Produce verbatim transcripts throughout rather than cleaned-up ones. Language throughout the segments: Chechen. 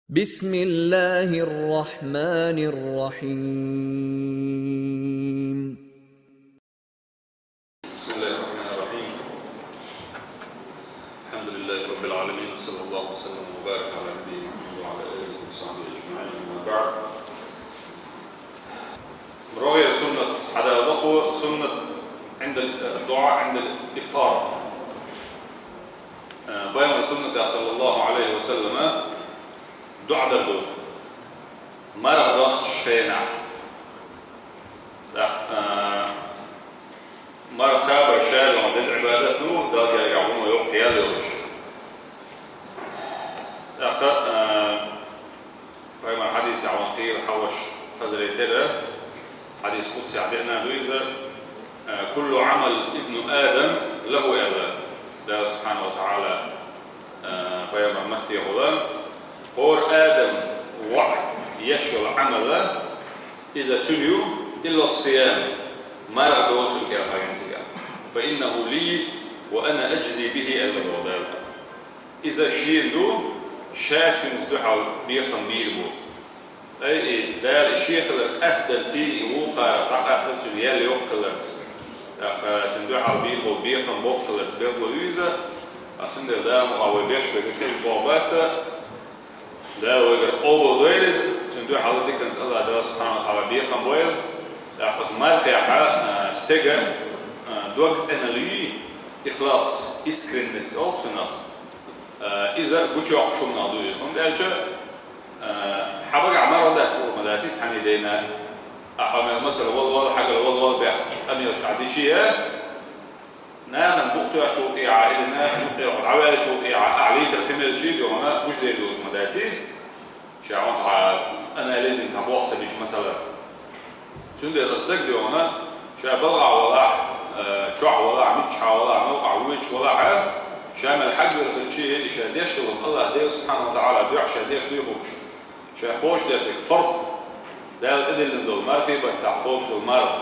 بسم الله الرحمن الرحيم. بسم الله الرحمن الرحيم. الحمد لله رب العالمين، وصلى الله وسلم وبارك على نبينا محمد وعلى آله وصحبه أجمعين، أما بعد. Рогъер суннат хьадалла ду суннат عند الدعاء عند الإفطار. Э, пайхамар суннатехь, саллаллаху Ӏалайхи ва саллама, дуӀа дар ду марха достучу хенахь. ТӀаккха, э, марха кхабар шадолу деза Ӏибадат ду, Далла гергахь вуно йоккха ял йолуш. ТӀаккха, э, Пайхамар хьадисехь ван кхийра хьовш хазарий тера, хьадис къудсехь деана ду иза, э, «Куллу Ӏамал ибну Адам лаху», аьлла Дала субхьанаху ва таӀала, э, пайхамар маттехула, хӀора Адам воӀ еш йолу Ӏамал, иза цуьнан ю, «илла ссиям», марха доцург аьлла хьан цигахь, «фа иннаху ли ва ана аджзи бихи», аьлла Дала. Иза шена ду, ша цуьнца дуьхьал бекхам бийр бу. Ай, и Дала и шен хилар къастдарций, и вукхара дӀакъастар цуьнан ял йоккха хиларца. ТӀаккха цуьнан дуьхьал бийр болу бекхам боккха хиларца билгало ю иза. Ткъа цундела Дала мукъа вай беш берг кхин боху бац. Дала вайгара къобал дойла иза, цуьнан дуьхьал диканца Аллах Дала субхьанаху ва таӀала бекхам бойла. ТӀаккха оцу мархехь, а, стеган, а, дог цӀена луьй, ихлас, искренность олу цунах. Э, иза гучуйоккхуш хӀуманах ду иза. ХӀунда аьлча, э, хьан багахь марха дац хӀума ма даций цхьаьний дайна. Ахьа мел мацара вала-вала, хьагара вала-вала бехк къамелаш ахьа дичий а, нахана букъ тоьхчул тӀехьа или нахана юккъехула дӀаваьллачул тӀехьа ахьа лийтар хи мелчий а дуьхьана гучудер долуш ма даций. Ша хьуна цхьа анализин цхьа боху ца бича масала. Цундела стаг дуьхьана, ша балхахь валахь, э, чохь валахь, миччахь валахь, новкъахь воьдуш валахь а, ша мел хьагвер хилчий, и ша деш долу Аллах Дела субхьанаху ва таӀала дуьхьа ша деш дуй хууш. Ша кхочушдеш дерг фард, Дала тӀедиллина долу мархий баттахь кхобуш долу марха.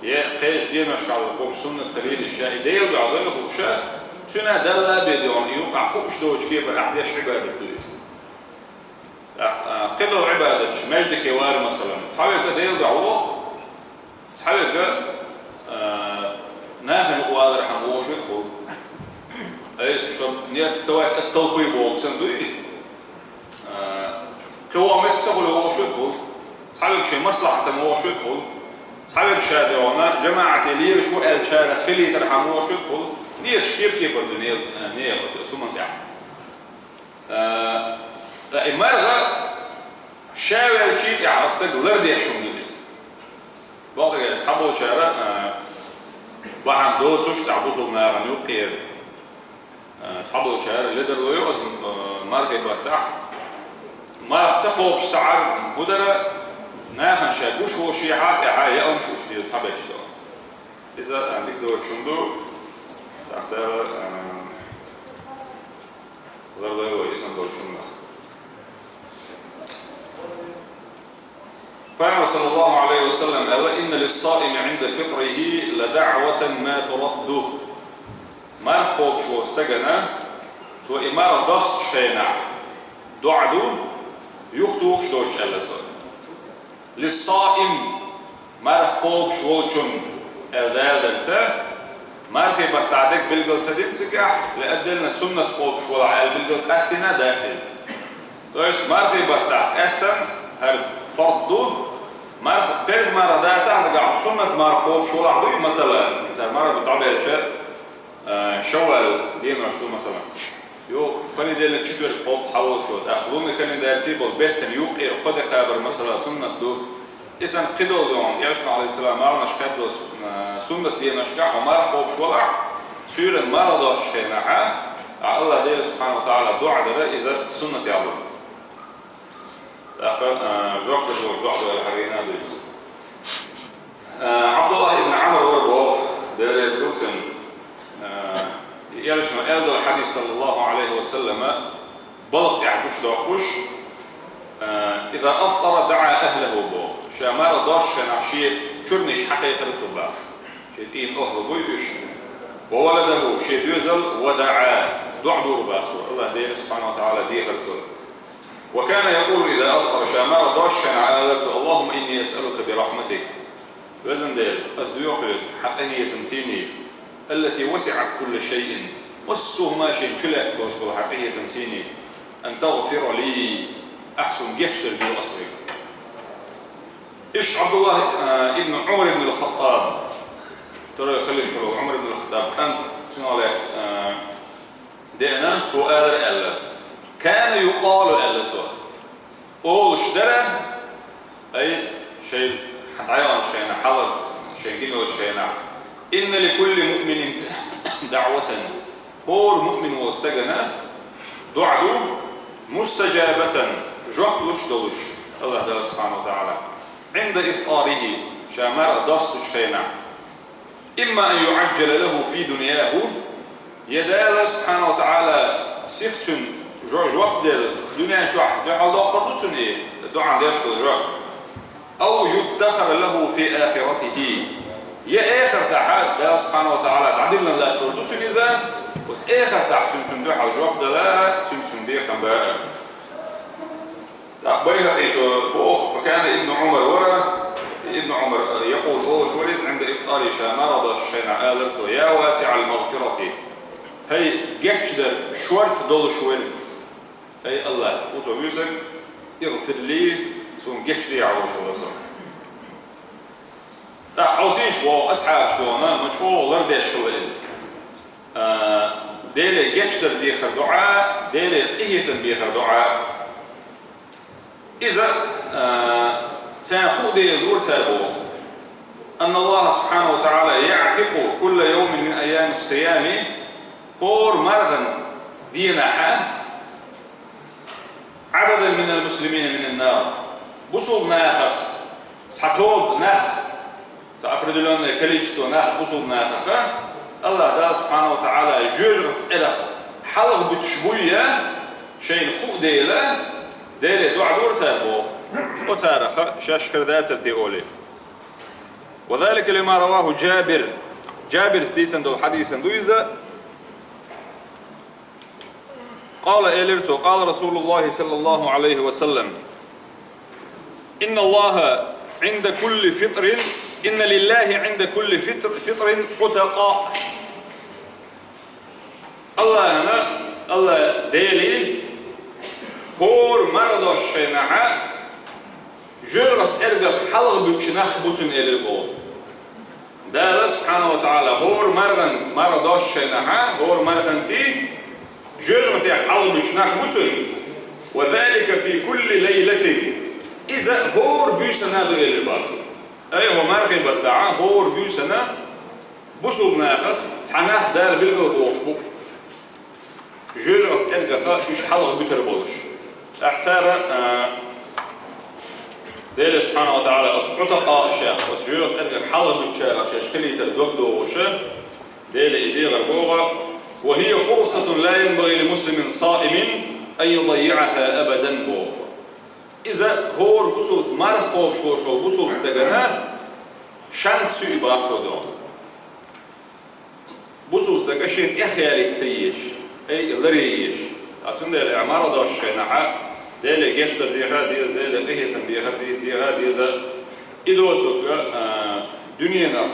Я кхечу деношкахь долу кхобуш суннат хилийла, ша и Дела дуьхьа дуй хууш, цуьнан Далла бен дуьхьана и юкъахь хууш доцу кепара ахь деш Ӏибадат ду иза. ТӀаккха, а, кхидолу Ӏибадатчу маьждиге вара, масалан, цхьаверг Дела дуьхьа вогӀу, цхьаверг, а, нахана юкъа валархьама вогӀуш верг хуьлу. Ай, чтоб не отставать от толпы боху санна дуй? А, кхин вогӀу меттиг ца хуьлу вогӀуш верг хуьлу. Цхьаверг шен маслахьатана вогӀуш верг хуьлу. Цхьаверг ша дуьхьана, жамаӀате лелаш ву аьллачара хилийтархьама вогӀуш верг хуьлу. Нийсаш кеп-кепара ду не-, а, нехан оцу хӀуманна тӀехь. Э, ткъа и марха ша ваьлчий тӀехь стаг лардеш хӀума ду иза. Бакъдерг цхьаболчара, э, бахьана доцуш тӀехь бусулба нахана юккъера. Э, цхьаболчара ледарло йо аса, э, мархий баттахь. Марха ца кхобуш сахьар хӀун дара, нахана ша гуш волушехьа тӀехьа яа хӀумаш уьш дийла цхьаберш до. Иза, э, дика доцуш хӀума ду, тӀаккха, э, Ларлой вай иза долчунах. Пайхамар, саллаллаху Ӏалайхи ва саллам, аьлла: «Инна лиссаими Ӏинда фитрихи ла даъватан ма турадду». Марха кхобуш волу стагана, цо и марха достучу хенахь, доӀа ду, юхатухуш доцуш аьлла цо. Лиссаим, марха кхобуш волчун, аьлла даладарца, мархий баттахь дерг билгал ца дина цигахь, я отдельно суннат кхобуш волахь аьлла билгал къастийна дац иза. То есть мархий баттахь къаьстина хӀара фард ду, марха, парз марха дацахь а дагахь, суннат марха кхобуш волахь дуй, масала, цара марха бу дӀабелча, а, шаввал денош ду, масала. Йо, понедельник, четверг кхобу цхьаволчо, тӀаккха лунный календарьций болу беттан юккъера кхо де кхабар, масала, суннат ду. И санна кхидолу догӀна, Элчано, Ӏалайхиссалам, марханаш кхаьбдолу су-, а, суннат деношкахь хьо марха кхобуш валахь, суьйранна марха доцучу хенахь, а, Аллах Дела субхьанаху ва таӀала доӀа дара, иза суннат ял ду. ТӀаккха, а, жоп дезаш доӀа ду аьлла хьан вийна а дуьйцу. А, Ӏабдуллах ибн Ӏамр вара боху, Дела реза хуьлда цунна. А, Элчано аьлла долу хьадис, саллаллаху Ӏалайхи ва саллама, балха тӀехь гучудоккхуш, а, «Иза афтара даӀа ахлаху», боху. Ша марха доцучу хенахь шен чуьрнаш хьакхайкхира цо баха. Шен цӀийнан охӀла буй уьш. «Ва валадаху», шен доьзал, «ва даӀа», доӀа дора баха цо. Аллах Дела субхьанаху ва таӀала дехар цо. وكان يقول إذا أفطر, ша марха дош хенахь, алар цо: اللهم إني أسألك برحمتك, везан Дела, ас доьху хьоьга хьан къинхетамций, التي وسعت كل شيء, массо а хӀума шена чулаьцна болуш болу хьан къинхетамций, أن تغفر لي, ахь суна гечдар де ас вега. Иштта Ӏабдуллахь, а, ибн Ӏумар ибн ал-Хаттаб, второй халифа хир волу Ӏумар ибн ал-Хаттаб кӀант, цунах лаьцна, а, деана, цо алар аьлла: كان يقال, аьлла цо, олуш дара, ай, шайн дӀаяханчу хенахь, хьалха шайн гина йолчу хенахь: إن لكل مؤمن دعوة, хӀора муъмин волу стагана доӀа ду, مستجابة, жоп луш долуш, Аллахь Дала субхьанаху ва таӀала, عند إفطاره, ша марха достучу хенахь, إما أن يعجل له في دنياه, я Дала субхьанаху ва таӀала сиха цуьнан жо-, жоп делла, дуьнен чохь дуьхьал доккхур ду цунна и доӀа деш долу жоп. أو يدخر له في آخرته, я эхартахь Дала субхьанаху ва таӀала дӀадиллина латтор ду цуьнан иза, оцу эхартахь цуьнан цунна дуьхьал жоп дала, цуьнан цунна бекхам бан. ТӀаккха Байхакъичо боху: فكان ابن عمر, вара ибн Ӏумар, يقول, олуш вара иза, عند إفطاره, ша марха достучу хенахь, алар цо: يا واسع المغفرة, хӀай гечдар шорта долуш верг, хӀай Аллахь, оцо вуьйцург, اغفر لي, суна гечдехьа, олуш вара цо. ТӀаккха хьовсийша, боху, асхьабаш дуьйна, ма чӀогӀа лардеш хилла иза. А, Деле гечдар дехар доӀа, Деле къинхетам бехар доӀа. Иза, а, царна хӀуъа дела дора цара боху: أن الله سبحانه وتعالى يعتق كل يوم من أيام الصيام, хӀора мархана дийнахь عددا من المسلمين من النار, бусулба нахах цхьа тоба нах, цхьа определённое количество нах бусулба нахах, Аллахь Дала субхьанаху ва таӀала жоьжахатин цӀерах хьалха буьтуш буй, я шайна хӀуъа дела, Деле доӀа дора цара боху. Оцараха шаьш хир дацара те олий. وذلك لما رواه جابر, Джабирс дийцина долу хьадисана ду иза. قال, элира цо: قال رسول الله صلى الله عليه وسلم: إن الله عند كل فطر, إن لله عند كل فطر, فطر عتقاء. Аллахьана, Аллахь Деле, хӀора марха достучу хенахь жоьжахатин цӀергах хьалха буьтуш нах бу цуьнан, элира боху. Дала субхьанаху ва таӀала хӀора мархана, марха достучу хенахь, хӀора марханций жоьжахатех хьалха буьтуш нах бу цуьнан. وذلك في كل ليلة. Иза хӀора буьйсанна ду, элира боху цо. Ай, хӀокху мархийн баттахь хӀора буьйсанна бусулба нахах цхьа нах Дала билгал бохуш бу. Жоьжахатин цӀергах уьш хьалха буьтур болуш. ТӀаккха цара, а, Дела субхьанаху ва таӀала оцу Ӏутакъа шех, оцу жоьжахатин цӀергах хьалха буьтучарах шаьш хилийтар дог дохуш, Дела и дехар боху: وهي فرصة لا ينبغي لمسلم صائم أن يضيعها أبدا боху. Иза хӀора бусулба, марха кхобуш волуш волу бусулба стагана шанс ю и боху цо доху. Бусулба стага шен тӀехъялийта ца езаш, ай, ларъе езаш. Ткъа цундела и марха достучу хенахь Деле гечдар деха деза, Деле къинхетам беха де-, деха деза. И доцург, а, дуьненах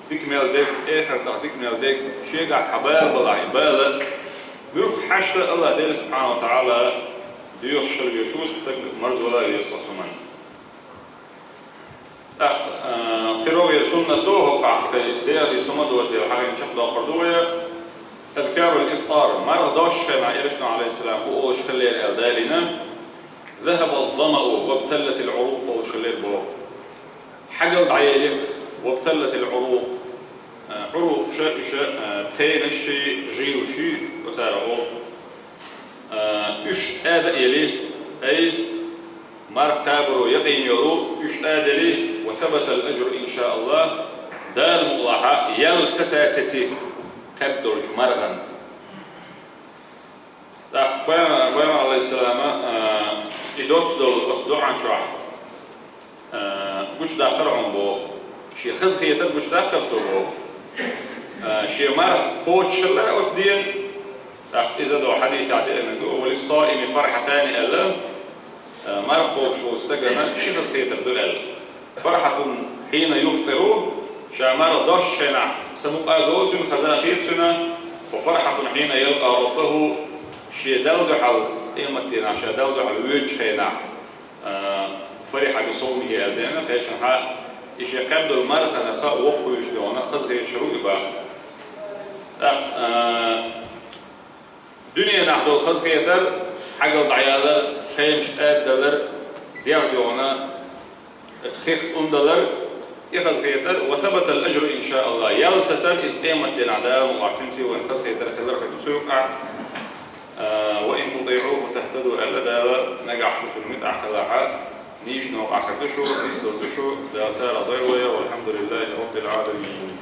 дика мел дерг, эхартах дика мел дерг, шегахь цхьа бала балахь, и бала муьлхха хьаьжча а Аллахь Дела субхьанаху ва таӀала доьхуш хила везаш ву стаг, марзвала веза хӀокху хӀуманна. ТӀаккха, а, кхин рогӀера суннат ду хӀокхахь, кхин дегӀан дийца хӀума доцу дела, хьагӀ чекхдоккхур ду вай. أذكار الإفطار, марха достучу хенахь Элчано, Ӏалайхиссалам, хӀун олуш хиллера аьлла далийна: ذهب الظمأ وابتلت العروق олуш хиллера боху. Хьагалла дӀаели, وابتلت العروق, а, Ӏурукъаш, уьш, а, пхенаш, жилаш, оцара олу. А, уьш тӀада а ели, ай, марха кхабаро якъийна йолу, уьш тӀадели, وثبت الأجر إن شاء الله, Дала мукъалахь, ял саца сеци кхаьбна долчу мархана. ТӀаккха пайхамар, пайхамар, Ӏалайхиссалам, а, и доцу долу оцу доӀан чохь, а, гучудаккхара хьуна боху. Шен хазахетар гучудаккхара цо боху. А, шен марха кхочуш хилла оцу ден. ТӀаккха иза долу хьадисехь деана ду: وللصائم فرحتان аьлла. марха кхобуш волчу стагана ши хазахетар ду аьлла. فرحة حين يفطر, ша марха доссучу хенахь, са мукъа а долу цуьнан, хаза а хета цуьнан, وفرحة حين يلقى ربه, шен Далла дуьхьал, къематдийнахь ша Далла дуьхьал воьдучу хенахь, а, فرح بصومه аьлла дена, кхечанхьа, и шен кхаьбдолу марханах воккхуьйтуш догӀана хазахеташ ду и боху. ТӀаккха, а, дуьненахь долу хазахетар, хьагалла дӀаялар, хенаш тӀадалар, дегӀ догӀана, оцу хих тӀундалар, и хазахетар, وثبت الأجر إن شاء الله. Ял сацар иза къематдийнахь Дала мукъ лахь цуьнца вайн хазахетар хилар хир ду цу юкъахь. А, وإن تطيعوه تهتدوا аьлла Дала, нагахь шу цунна муьтӀахь хилахь, нийса новкъахь хир ду шу, нислур ду шу, Дала царах дойла вай, والحمد لله رب العالمين.